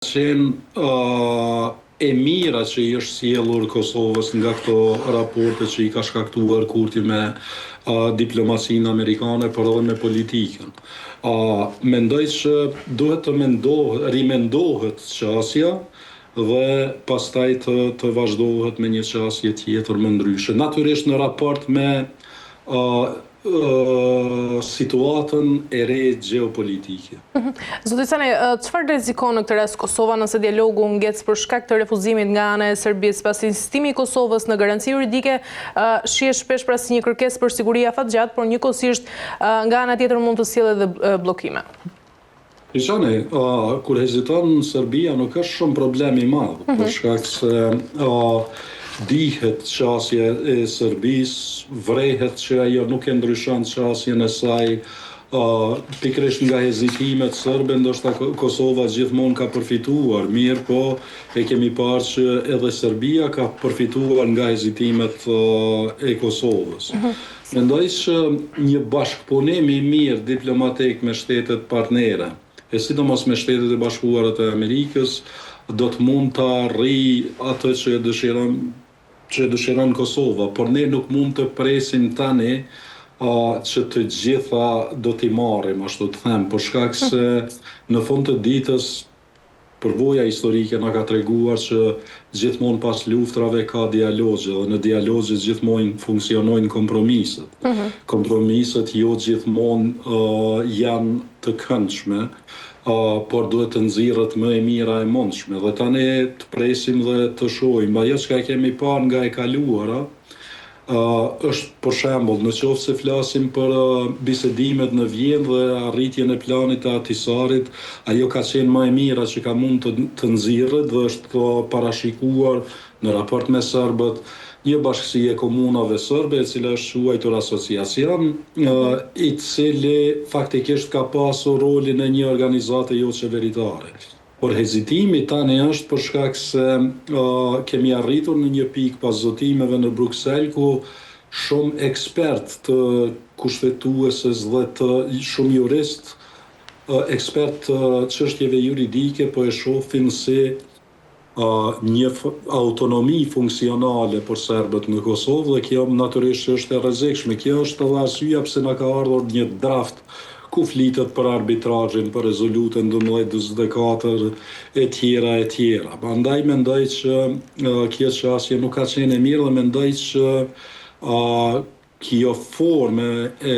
Qenë e mira që i është sjellur Kosovës nga këto raporte që i ka shkaktuar Kurti me diplomacinë amerikane, por edhe me politikën. Mendoj që duhet të mendohet, rimendohet qasja dhe pastaj të të vazhdohet me një qasje tjetër më ndryshe. Natyrisht në raport me situatën e re gjeopolitike. Zoti Canaj, çfarë rrezikon në këtë rast Kosova nëse dialogu ngec për shkak të refuzimit nga ana e Serbisë, pasi insistimi i Kosovës në garanci juridike shihet shpesh pra si një kërkesë për siguri afatgjatë, por njëkohësisht nga ana tjetër mund të sjellë edhe bllokime? Shikoni, kur heziton Serbia nuk është shumë problem i madh, për mhm. shkak se dihet qasja e Serbisë, vrehet që ajo nuk e ndryshon qasjen e saj pikërisht nga hezitimet serbe, ndoshta Kosova gjithmonë ka përfituar, mirëpo e kemi parë që edhe Serbia ka përfituar nga hezitimet e Kosovës. Mhm. Mendoj që një bashkëpunim i mirë diplomatik me shtetet partnere, e sidomos me Shtetet e Bashkuara të Amerikës, do të mund ta arrijë atë që e dëshiron që e dëshiron Kosova, por ne nuk mund të presim tani që të gjitha do t'i marrim, ashtu të them, për shkak se në fund të ditës Përvoja historike na ka treguar që gjithmonë pas luftrave ka dialogje dhe në dialogje gjithmonë funksionojnë kompromiset. Kompromiset jo gjithmonë janë të këndshme, por duhet të nxirret më e mira e mundshme. Dhe tani të presim dhe të shohim. Ajo çka e kemi parë nga e kaluara, Është, për shembull, në qoftë se flasim për bisedimet në Vjenë dhe arritjen e planit të Ahtisarit, ajo ka qenë më e mira që ka mund të të nxirret dhe është parashikuar në raport me serbët një bashkësi e komunave serbe e cila është quajtur Asociacion, i cili faktikisht ka pasur rolin e një organizate joqeveritare. Por hezitimi tani është për shkak se kemi arritur në një pikë pas zotimeve në Bruksel ku shumë ekspertë të kushtetueses dhe të shumë juristë, ekspertë të çështjeve juridike po e shohin si një autonomi funksionale për serbët në Kosovë dhe kjo natyrisht që është e rrezikshme. Kjo është edhe arsyeja pse na ka ardhur një draft ku flitet për arbitrazhin, për rezolutën 1244 e tjera e tjera. Prandaj mendoj që kjo qasje nuk ka qenë e mirë dhe mendoj që Kjo formë e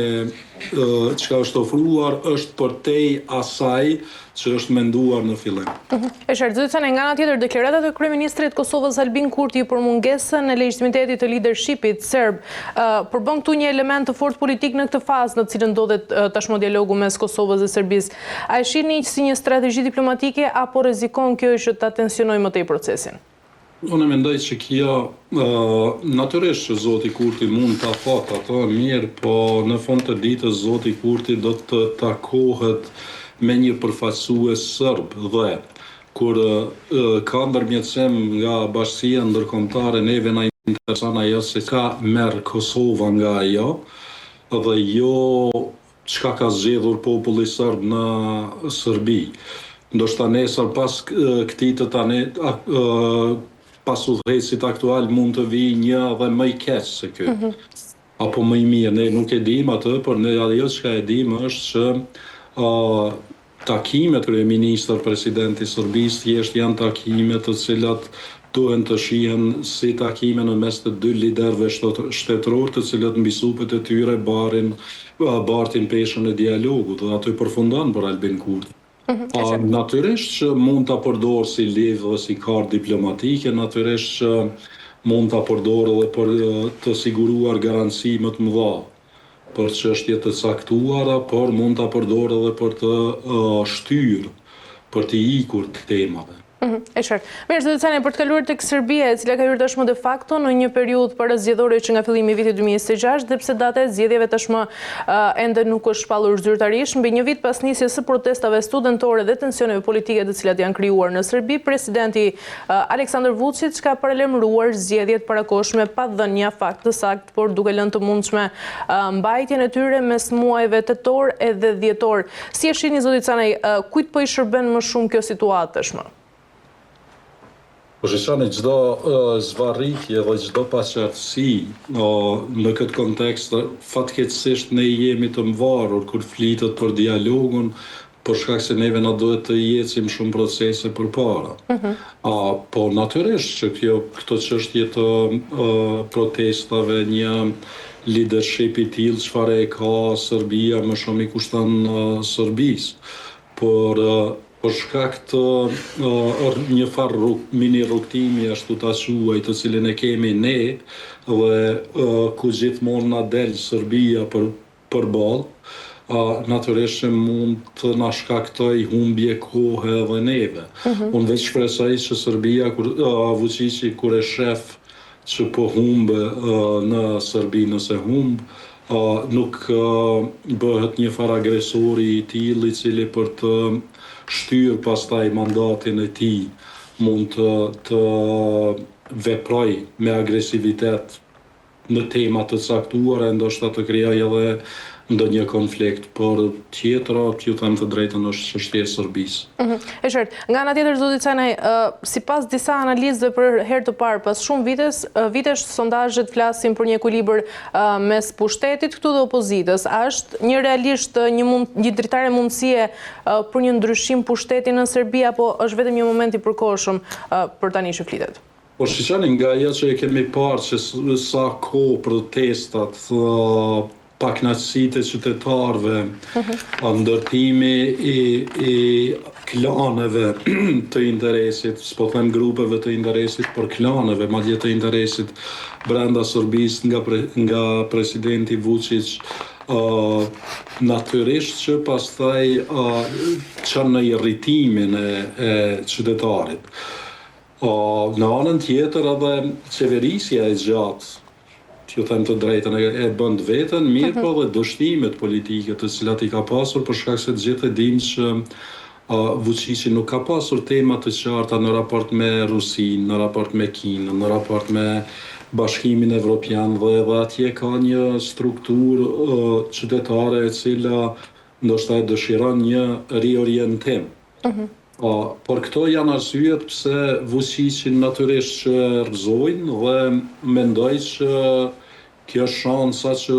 çka është ofruar është përtej asaj që është menduar në fillim. E qartë, zoti Canaj, nga ana tjetër, deklaratat e kryeministrit të Kosovës Albin Kurti për mungesën e legjitimitetit të lidershipit serb, përbën këtu një element të fortë politik në këtë fazë në të cilën ndodhet tashmë dialogu mes Kosovës dhe Serbisë. A e shihni si një strategji diplomatike apo rrezikon kjo që ta tensionojë më tej procesin? Unë mendoj që kjo, natyrisht që zoti Kurti mund ta thotë ato, mirëpo në fund të ditës zoti Kurti do të takohet me një përfaqësues serb dhe kur ka ndërmjetësim nga bashkësia ndërkombëtare neve na intereson ajo se çka merr Kosova nga ajo dhe jo Çka ka zgjedhur populli serb në Serbi. Ndoshta nesër pas këtij të tani, pas udhëheqësit aktual mund të vijë një dhe më i keq se ky. Apo më i mirë, ne nuk e dimë atë, por ne ajo çka e dimë është që Takimet kryeministër president i Serbisë thjesht janë takime të cilat duhen të shihen si takime në mes të dy liderëve shtetërorë të cilët mbi supet e tyre barin bartin peshën e dialogut dhe aty përfundon për Albin Kurtin. Natyrisht që mund ta përdorë si levë dhe si kartë diplomatike, natyrisht që mund ta përdorë edhe për të siguruar garanci më të mëdha për çështje të caktuara, por mund ta përdorë edhe për të shtyrë, për t'i ikur temave. E qartë. Mirë, zoti Canaj, për të kaluar tek Serbia, e cila ka hyrë tashmë de facto në një periudhë parazgjedhore që nga fillimi i vitit 2026, dhe pse data e zgjedhjeve tashmë ende nuk është shpallur zyrtarisht, mbi një vit pas nisjes së protestave studentore dhe tensioneve politike të cilat janë krijuar në Serbi, presidenti Aleksandar Vuçiç ka paralajmëruar zgjedhje të parakohshme pa dhënë një afat të saktë por duke lënë të mundshme mbajtjen e tyre mes muajve tetor edhe dhjetor. Si e shihni zoti Canaj, kujt po i shërben më shumë kjo situatë tashmë? Po shikoni, çdo zvarritje dhe çdo paqartësi në këtë kontekst, fatkeqësisht ne jemi të mvarur kur flitet për dialogun, për shkak se neve na duhet të ecim shumë procese përpara. A, po natyrisht që kjo, këto çështje të protestave, një leadership i tillë çfarë e ka Serbia më shumë i kushton Serbisë. Por për shkak të një farë rrug, mini rrugëtimi ashtu ta quaj të cilin e kemi ne dhe ku gjithmonë na del Serbia për përballë, natyrisht që mund të na shkaktojë humbje kohe edhe neve. Unë veç shpresoj që Serbia kur Vuçiqi kur e shef që po humb në Serbi nëse humb, nuk bëhet një farë agresori i tillë i cili për të shtyrë pastaj mandatin e tij mund të të veprojë me agresivitet në tema të caktuara e ndoshta të krijojë edhe ndonjë konflikt, por tjetra, t'ju them të drejtën, është çështje e Serbisë. E qartë. Nga ana tjetër, zoti Canaj, sipas disa analistëve për herë të parë pas shumë vitesh, vitesh sondazhet flasin për një ekuilibër mes pushtetit këtu dhe opozitës. A është një realisht një mund, një dritare mundësie për një ndryshim pushteti në Serbi apo është vetëm një moment i përkohshëm për tani që flitet? Po shikoni, nga ajo që e kemi parë që sa kohë protestat, pakënaqësitë e qytetarëve, ndërtimi i i klaneve të interesit, s'po them grupeve të interesit, por klaneve madje të interesit brenda Serbisë nga nga presidenti Vuçiq, natyrisht që pastaj çon në irritimin e e qytetarit. Në anën tjetër edhe qeverisja e gjatë, t'ju them të drejtën, e bën të vetën, mirëpo edhe dështimet politike të cilat i ka pasur për shkak se të gjithë e dimë që Vuçiqi nuk ka pasur tema të qarta në raport me Rusinë, në raport me Kinën, në raport me Bashkimin Evropian dhe edhe atje ka një strukturë qytetare e cila ndoshta e dëshiron një riorientim. Por këto janë arsyet pse Vuçiqin natyrisht që e rrëzojnë dhe mendoj që kjo është shansa që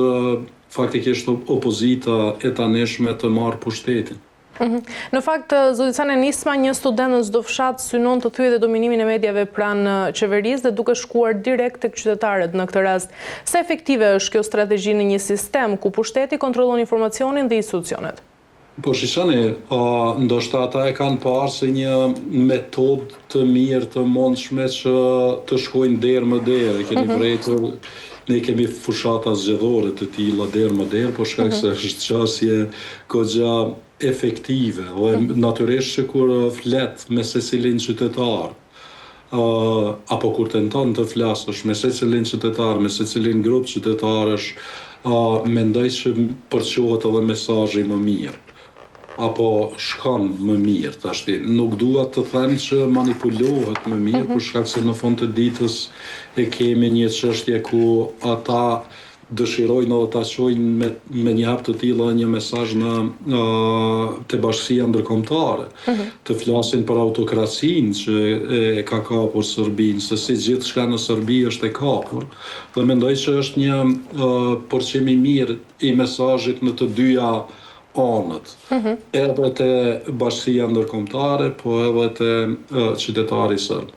faktikisht opozita e tanishme të marrë pushtetin. Në fakt, zoti Canaj, nisma një student në çdo fshat synon të thyejë dhe dominimin e mediave pranë qeverisë dhe duke shkuar direkt tek qytetarët në këtë rast. Sa efektive është kjo strategji në një sistem ku pushteti kontrollon informacionin dhe institucionet? Po shikoni, ndoshta ata e kanë parë si një metodë të mirë të mundshme që të shkojnë derë më derë. E keni vërejtur, ne kemi fushata zgjedhore të tilla derë më derë, për shkak se është qasje goxha efektive dhe natyrisht që kur flet me secilin qytetar, apo kur tenton të flasësh me secilin qytetar, me secilin grup qytetarësh, mendoj që përçohet edhe mesazhi më mirë, apo shkon më mirë tashti. Nuk dua të them që manipulohet më mirë, për shkak se në fund të ditës e kemi një çështje ku ata dëshirojnë edhe ta çojnë me me një hap të tillë edhe një mesazh në te bashkësia ndërkombëtare, të flasin për autokracinë që e ka kapur Serbinë, se si gjithçka në Serbi është e kapur, dhe mendoj që është një përçim i mirë i mesazhit në të dyja anët, edhe te bashkësia ndërkombëtare, po edhe te qytetari serb.